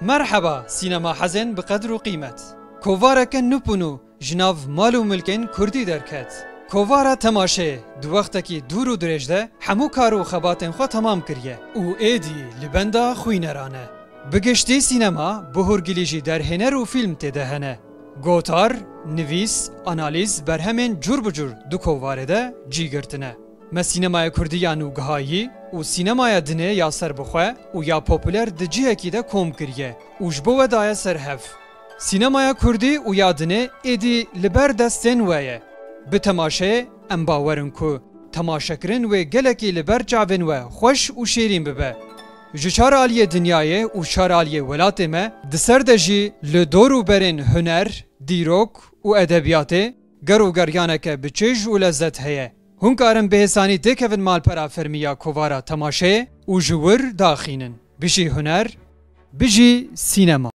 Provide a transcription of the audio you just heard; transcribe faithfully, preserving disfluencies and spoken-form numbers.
Merheba, sînema hezên bi qedr û qîmet. Kovareke nû pûnû ji nav mal û milkên kurdî derket. Kovara temaşeyê di wextekî dûr û dirêj de hemû kar û xebatên xwe temam kiriye û êdî li benda xwîneran e. Bi giştî sînema bi hûrgilî jî derhêner û fîlm tê de hene. Gotar, nivîs, analîz, berhemên cûr bi cûr di kovarê de cî girtine. Me sînemaya kurdî ya nûgihayî û sînemaya dinê ya serbixwe û ya populer di cihekî de kom kiriye û ji bo we daye ser hev. Sînemaya kurdî û ya dinê êdî li ber destên we ye. Bi temaşeyê em bawer in ku temaşekirin wê gelekî li ber çavên we xweş û şêrîn bibe. Ji çar aliyê dinyayê û çar aliyê welatê me di ser de jî li dor û berên huner, dîrok û edebiyatê ger û geryaneke bi çêj û lezet heye. Hûn karin bi hêsanî têkevin malpera fermî ya kovara temaşeyê û ji wir daxînin. Bijî huner, bijî sînema.